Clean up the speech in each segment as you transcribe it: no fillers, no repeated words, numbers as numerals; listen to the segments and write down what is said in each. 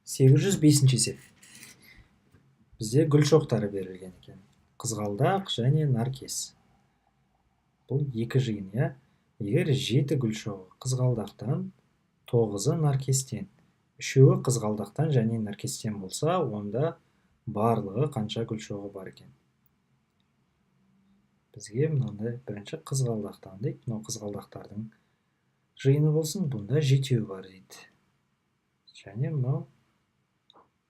805 есеп. Бізде гүл шоқтары берілген екен. Қызғалдақ және наркес. Бұл екі жиын, иә? Егер 7 гүл шоғы қызғалдақтан, 9-ы наркестен, 3-еуі қызғалдақтан және наркестен болса, онда барлығы қанша гүл шоғы бар екен? Бізге мынандай бірінші қызғалдақтан дейді. Мынау қызғалдақтардың жиыны болсын, бұнда 7 бар дейді. Және мынау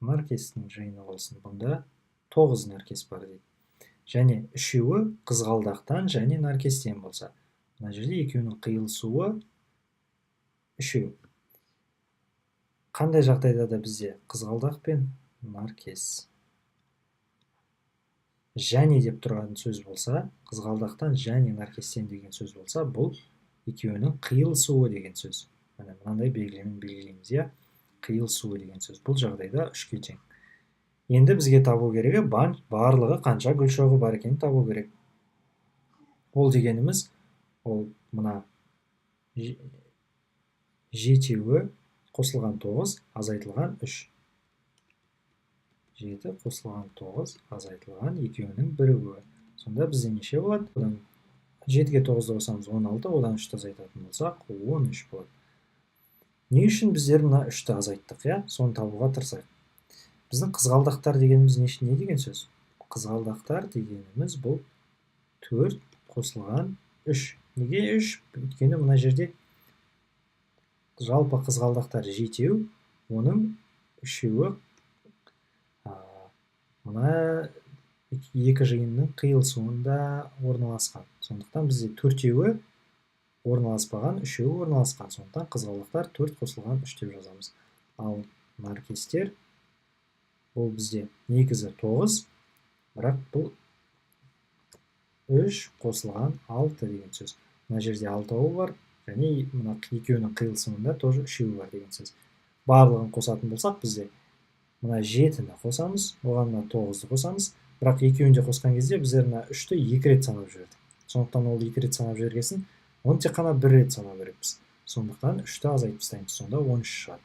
наркестің жиыны болсын, бұнда 9 наркес бар дейді. Және 3-еуі қызғалдақтан және наркестен болса, мына жерде екеуінің қиылысуы 3. Қандай жағдайда да бізде қызғалдақ пен наркес және деп тұрған сөз болса, қызғалдақтан және наркестен деген сөз болса, бұл екеуінің қиылысуы деген сөз. Міне, мынандай белгілемен белгілейміз, иә? Қиылысуы деген сөз. Бұл жағдайда 3-ке тең. Енді бізге табу керегі барлығы қанша гүл шоғы бар екенін табу керек. Ол дегеніміз, ол мына 7 қосылған 9 азайтылған 3. 7 қосылған 9 азайтылған екеуінің бірігуі. Сонда бізде неше болады? Одан 7-ге 9-ды қосамыз, 16, одан 3-ті азайтатын болсақ, 13 болады. Не үшін біздер мына 3-ті азайттық, иә? Соны табуға тырысайық. Біздің қызғалдақтар дегеніміз не деген сөз? Қызғалдақтар дегеніміз бұл 4 қосылған 3. Неге 3? Өйткені мына жерде жалпы қызғалдақтар 7, оның 3-еуі мына екі жиынның қиылысуында орналасқан. Сондықтан бізде 4-еуі орналаспаған, 3-еуі орналасқан. Сондықтан қызғалдақтар 4 қосылған 3 деп жазамыз. Ал наркестер бұл бізде негізі 9, бірақ бұл 3 қосылған 6 деген сөз. Мына жерде 6-ауы бар, және мына екеуінің қиылысуында тоже 3-еуі бар деген сөз. Барлығын қосатын болсақ, бізде мына 7-ні қосамыз, оған мына 9-ды қосамыз, бірақ екеуін де қосқан кезде біздер мына 3-ті 2 рет санап жібердік. Сондықтан ол 2 рет санап жібергесін, оны тек қана 1 рет санау керекпіз. Сондықтан 3-ті азайтып тастаймыз, сонда 13 шығады.